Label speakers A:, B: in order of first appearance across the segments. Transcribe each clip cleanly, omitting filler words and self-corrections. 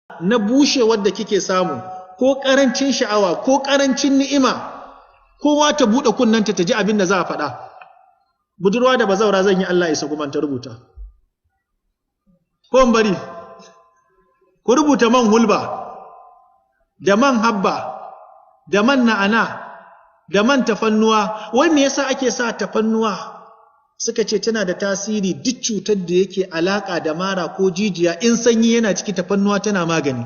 A: Na bushewar da kike samu, ko ƙarancin sha'awa, ko ƙarancin ni'ima, kowa ta buɗe kunnanta ta ji abin da za a faɗa. Budurwa da bazaura zan yi Allah isa kuma ta rubuta. Ko in bari? Ku rubuta man hulba, da man habba, da man na'ana, da man tafannuwa. Wai me yasa ake sa tafannuwa? Suka ce tana da tasiri duk cutar da yake alaka da mara ko jijiya, in sanyi yana ciki, tafannuwa tana magani.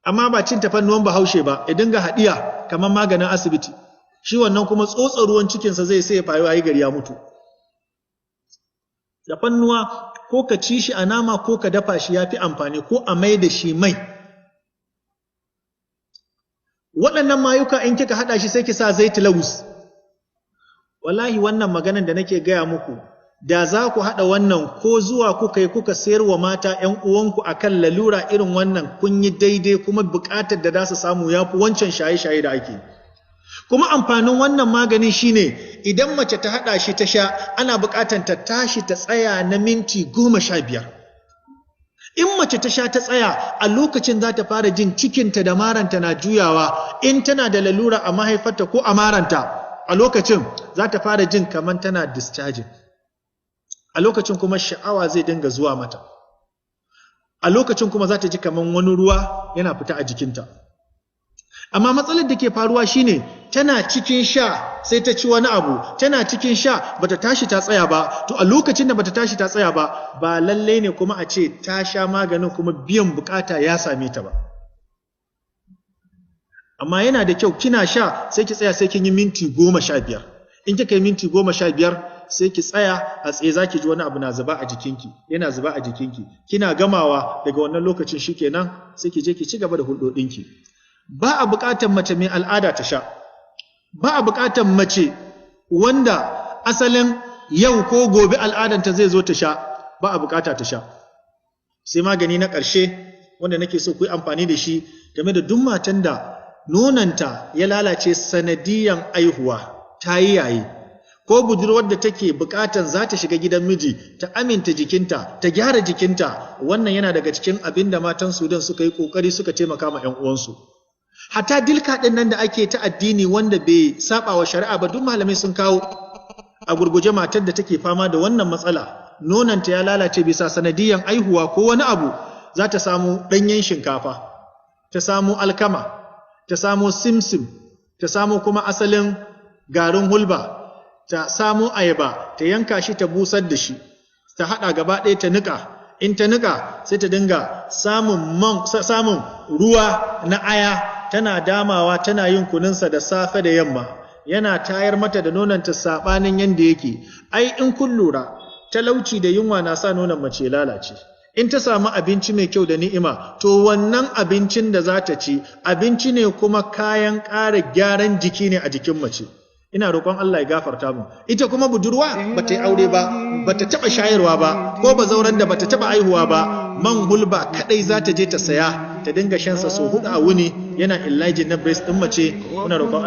A: Amma ba cin tafannuwan Bahaushe ba, ya dinga haɗiya kamar maganin asibiti. Shi wannan kuma tsotsa ruwan cikinsa zai sai ya fayu ayi gari ya mutu. Tafannuwa ko ka ci shi a nama ko ka dafa shi ya fi amfani, ko a mai da shi mai. Waɗannan mayuka in kika haɗa shi sai ki sa zaiti lawus. Wallahi wannan maganan da nake gaya muku, da za ku haɗa wannan ko zuwa kuka yi kuka sayar wa mata ‘yan uwanku a kan lalura irin wannan, kun yi daidai, kuma buƙatar da za su samu ya fi wancan shaye-shaye da ake. Kuma amfanin wannan maganin shine idan mace ta haɗa shi ta sha, ana buƙatar ta tashi ta tsaya na minti 15. In mace ta sha ta tsaya, a lokacin za ta fara jin cikinta da maranta na juyawa. In tana da lalura a mahaifarta ko a maranta, a lokacin za ta fara jin kamar tana discharging. A lokacin kuma sha'awa zai dinga zuwa mata. A lokacin kuma za ta ji kamar wani ruwa yana fita a jikinta. Amma matsalar da ke faruwa shine tana cikin sha sai ta ci wani abu, tana cikin sha bata tashi ta tsaya ba. To a lokacin da bata tashi ta tsaya ba, ba lallai ne kuma a ce ta sha maganin kuma biyan bukata ya same ta ba. Amma yana da kyau kina sha sai ki tsaya, sai kin yi minti 15. In kika yi minti 15 sai ki tsaya a tsaye, za ki ji wani abu na zuba a jikinki, yana zuba a jikinki. Kina gamawa daga wannan lokacin shikenan, sai ki je ki ci gaba da hulɗoɗinki. Ba a buƙatar mace mai al'ada ta sha. Ba a buƙatar mace wanda asalin yau ko gobe al'adanta zai zo ta sha, ba a buƙata ta sha. Sai magani na ƙarshe wanda nake so ku yi amfani da shi game da duk matan da nonanta ya lalace sanadiyan aihuwa, ta yi yaye, ko budurwar da take bukatan za ta shiga gidan miji, ta aminta jikinta, ta gyara jikinta. Wannan yana daga cikin abin da matan Sudan suka yi kokari suka taimaka ma 'yan uwansu. Hatta dilka ɗin nan da ake ta addini wanda bai saba wa shari'a ba, duk malamai sun kawo. A gurguje, matar da take fama da wannan matsala, nonanta ya lalace bisa sanadiyan aihuwa ko wani abu, za ta samu ɗanyen shinkafa, ta samu alkama, ta samu simsim, ta samu kuma asalin garin hulba, ta samu ayaba, ta yanka shi, ta busar da shi, ta haɗa gaba ɗaya ta niƙa. In ta niƙa sai ta dinga samun man, samun ruwa na aya, tana damawa, tana yin kununsa da safe da yamma. Yana tayar mata da nononta saɓanin yanda yake. Ai in kun lura, talauci da yunwa na sa nonon mace lalace. In ta samu abinci mai kyau da ni'ima, to wannan abincin da za ta ci abinci ne kuma kayan ƙara gyaran jiki ne a jikin mace. Ina roƙon Allah ya gafarta mu. Ita kuma budurwa bata yi aure ba, bata taɓa shayarwa ba, ko bazauran da bata taɓa aihuwa ba, man hulba kadai za ta je ta saya, ta dinga shansa sau 4 a wuni, yana enlarging na breast ɗin mace. Muna roƙon